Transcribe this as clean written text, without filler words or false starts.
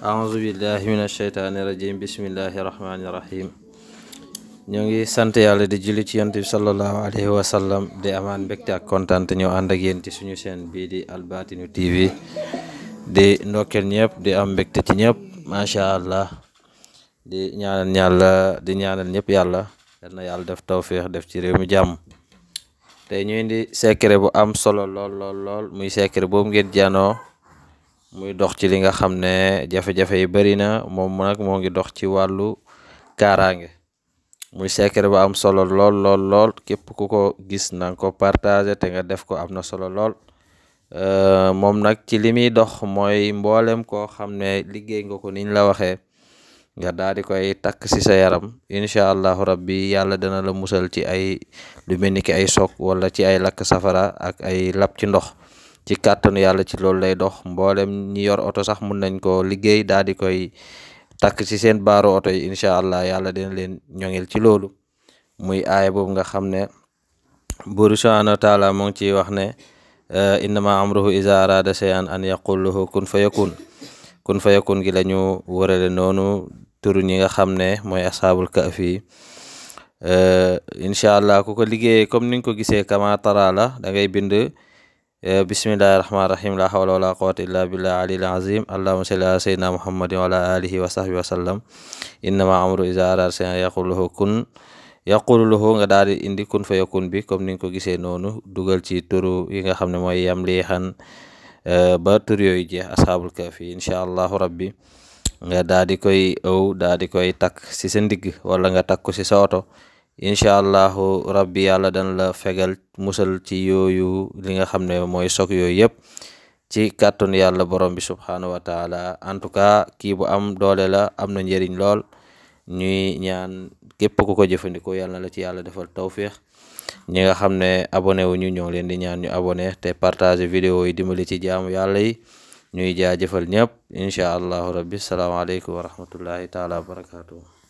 أعوذ بالله من الشيطان الرجيم بسم الله الرحمن الرحيم ñoo ngi sant yàlla di julli ci yonent bi sallallahu alayhi wa sallam di amaan mbégte ak kontaan te ñoo ànd ak yéen ci suñu chaîne bii di Al Batinu TV di ndokkeel ñëpp di am mbégte ci ñëpp macha allah di ñaanal ñëpp yàlla yal na yàlla def tawféex def ci réew mi jàmm. tey ñu indi secret bu am solo lool muy secret boobu ngeen janoo muy dox ci li nga xam ne jafe-jafe yi bari na moom nag moo ngi dox ci wàllu kaaraange muy secret bu am solo lool képp ku ko gis na nga ko partager te nga def ko am na solo lool. moom nag ci li muy dox mooy mboolem koo xam ne liggéey nga ko niñ la waxee nga daal di koy takk ci sa yaram incha allahu rabbi yàlla dana la musal ci ay lu mel ni ki ay soog wala ci ay lakk safara ak ay lab ci ndox ci kàttanu yàlla ci loolu lay dox. mboolem ñi yor oto sax mun nañ ko liggéey daal di koy takk ci seen baaru oto yi incha allah yàlla dina leen ñoŋil ci loolu. muy aaya boobu nga xam ne buur subhaanahu wa taala moo ngi ciy wax ne innama amruhu iza arada shay'an an yaqul lahu kun fayakun gi la ñu wërale noonu turu ñi nga xam ne mooy ashaabul kahfi incha allah ku ko liggéeyee comme niñ ko gisee kama tara la da ngay bind bismillahi rahmaani rahim la hawla wala quwwata illa billah alil azim allahumma salli ala sayyidina muhammadin wa ala alihi wa sahbihi wa sallam innama amru iza arada shay'an yaqulu lahu nga daal di indi kun fayakun bi comme ni nga ko gisee noonu dugal ci turu yi nga xam ne mooy yam liixan ba tur yooyu jeex ashaabul kahfi incha allahu rabbi nga daal di koy daal di koy takk si sa ndigg wala nga takk ko si sa oto incha allahu rabbi yàlla dana la fegal musal ci yooyu li nga xam ne mooy soog yooyu yëpp ci kàttanu yàlla borom bi subhaanahu wa taala. en tout cas kii bu am doole la am na njëriñ lool ñuy ñaan képp ku ko jëfandikoo yàlla na la ci yàlla defal tawféex. ñi nga xam ne abonné wu ñu ñoo leen di ñaan ñu abonné te partager vidéo yi dimbali ci jaamu yàlla yi ñuy jaajëfal ñëpp incha allahu rabbi salaamaaleykum wa rahmatullahi taala wa barakatuh.